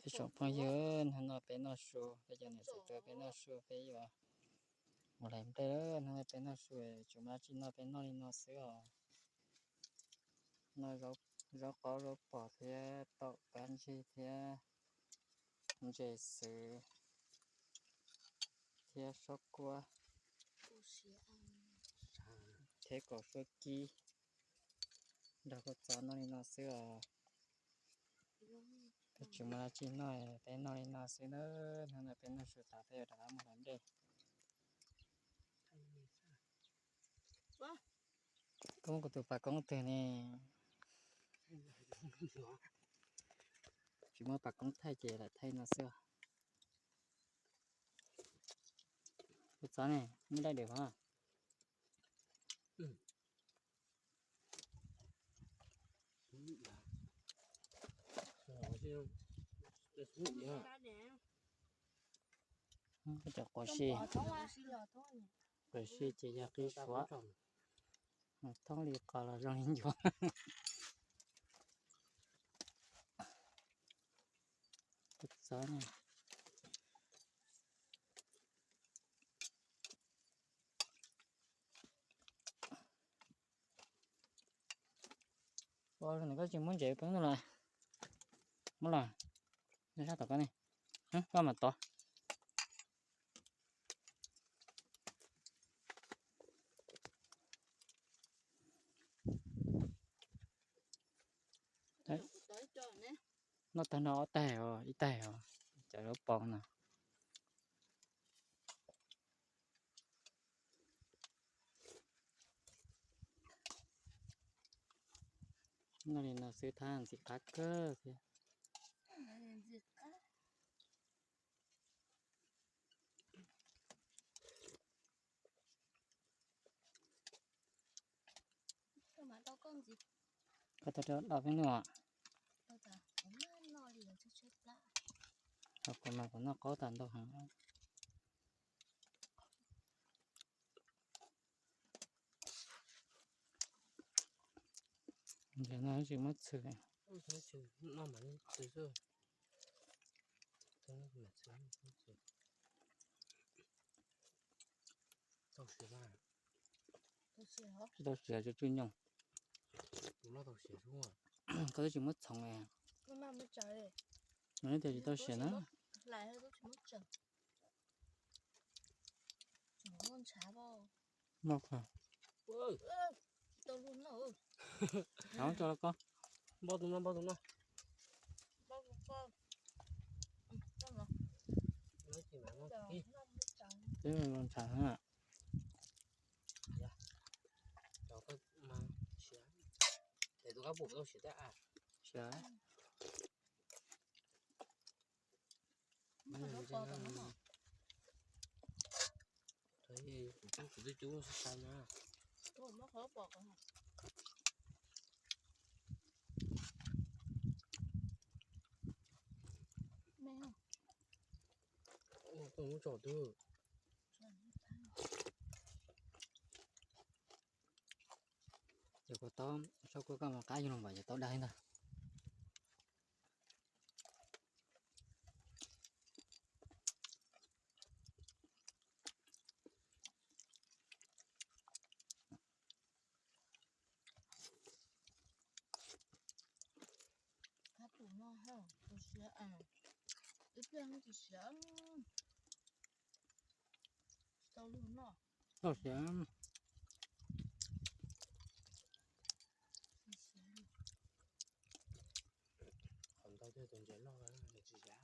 Peb tsoom phooj ywg, hnub no peb noj su, peb cov niam txiv tuaj peb noj su, peb yuav mus hlais nplej. Hnub no peb noj su, tsis muaj dab tsi noj, peb noj li no xwb os. Noj zaub qaub zaub pom thiab taum kab ntsig thiab ntses xwb thiab suab kuab thiab kaum suab kib, nrog kua txob noj li no xwb os. Peb tsis muaj dab tsi noj, peb noj li no xwb na. Hnub no peb noj su tas peb yuav rov qab mus hlais nplej. Koj muab kuv tus pas koob twg ne? Tsis muaj pas koob thaij ces lam thaij no xwb. Kua txob ne, muaj daj dwm hov. Cov quav si, quav si ces yog qi suav, thoob li qos los zoo li ncuav. Kua txob ne. Ua, koj tsis muab ntses poob tuaj los? Muab los, nyob sab tom koj ne. Koj mam tov. Noj tag no ob taig os, ib taig os, cov zaub poob no. Noj li no xwb thab ntxim qab kawg thiab. Koj tau rau dua peb noj. Kuv mas kuv noj qaub tas ntau heev. Ntawm no tsis muab txhwm. Tsis tau siav, tsuj tsuj nyooj. Koj twb tsis muab txhoov li. Nws tias tsis tau siav na. Npaj koj. Twb zoo ntshav na. Siav. Kuv twb cub sai sai na. Ua koj muab tso twg. Ces kuv tau sau kua koj mas qab yug los npam ces tau dag li ntag. Qab tus no, tus siav, ib pliag tus siav, tsis tau luag noj. Tau siav. Qhov ntau tiag tus ntses loj tsis siav.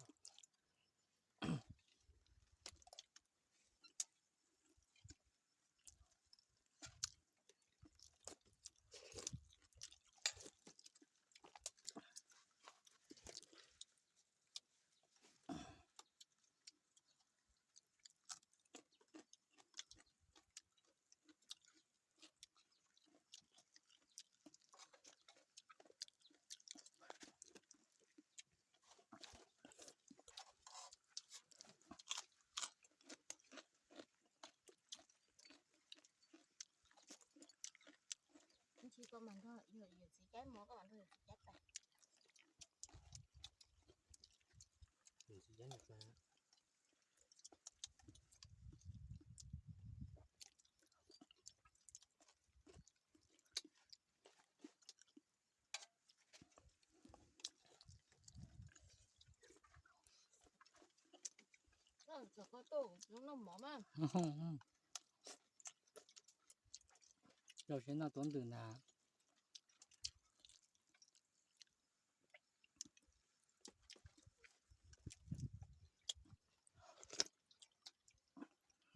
Rau siab noj tuav ntws ntag.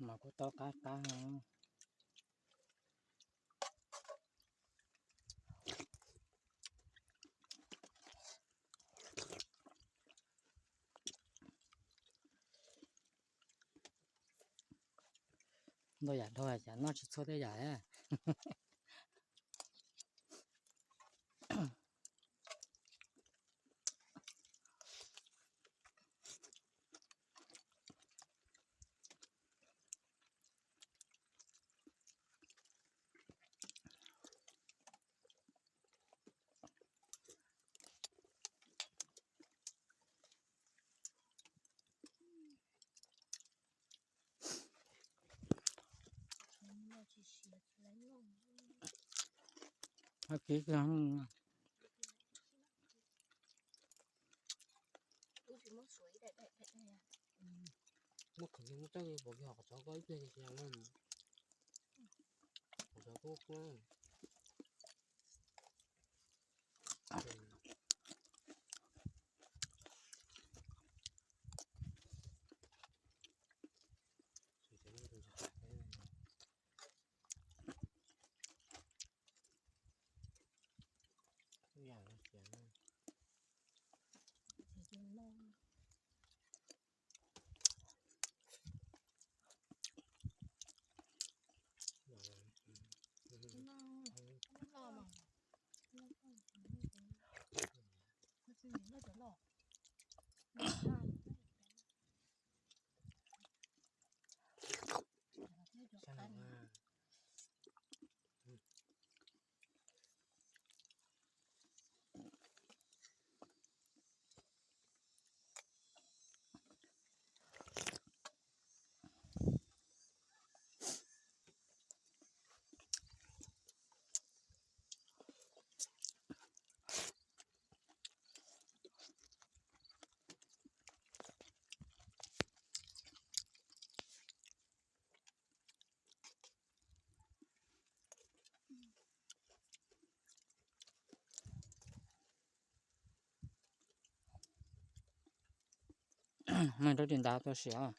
Mas kuj tau qab qab. Ntau yam dhau, cas noj tsis txhua tej yam. Hab kiv kawg. Muab khawv muab tsaib li pov kiag qhov tshauv koj ib pliag, qhov tshauv kub kub. Maj rau tis ntav tau siav.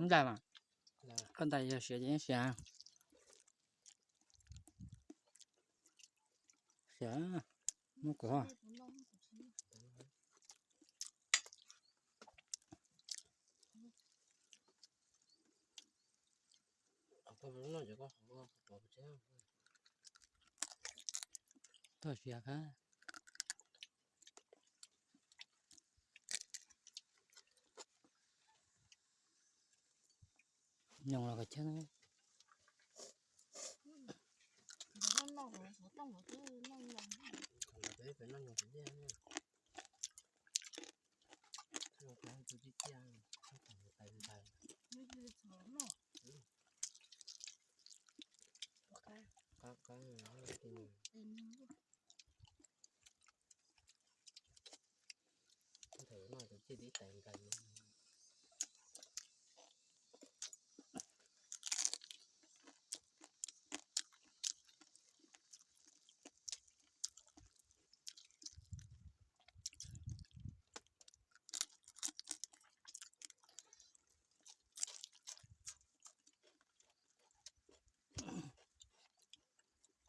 Ntais mas, koj ntais yog siav ces yeej siav. Siav, muab kuv. Toj siav kab. Nyoos los koj chab.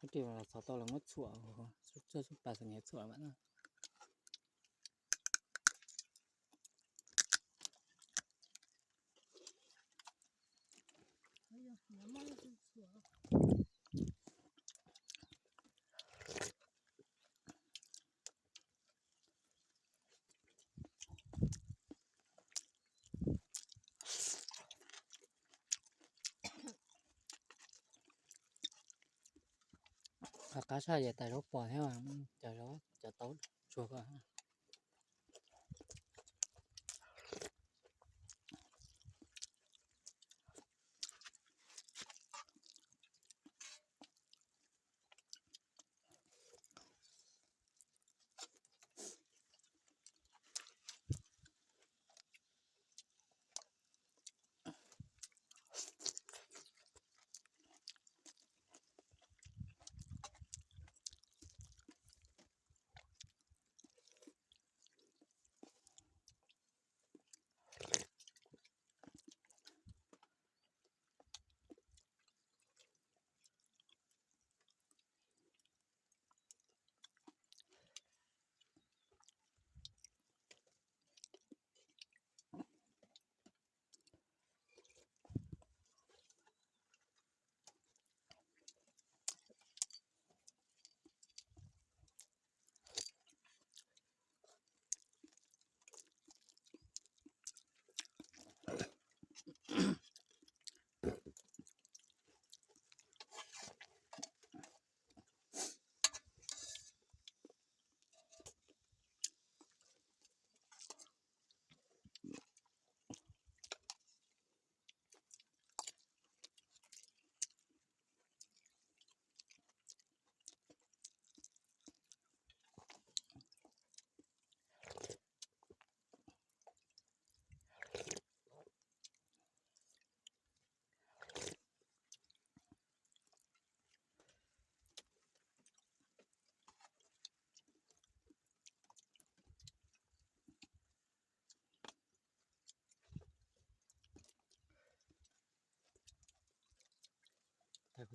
Ib pliag xov tau los muab txhuam, txhuam pas xas niam txhuam mas na. Qab qab saj ces tais zaub pos thiab, cov zaub cov taub tsuag ko.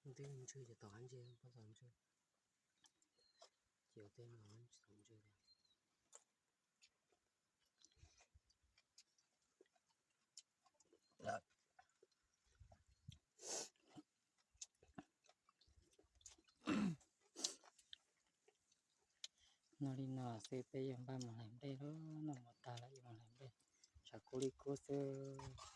Twb ntswg ces tom qab ntswg, pob txhos ntswg, ces tej no tsis tau ntswg li. Noj li no xwb peb yuav npaj mus hlais nplej lauj, noj mov tag lawm yuav mus hlais nplej, tshav kub li kub xwb.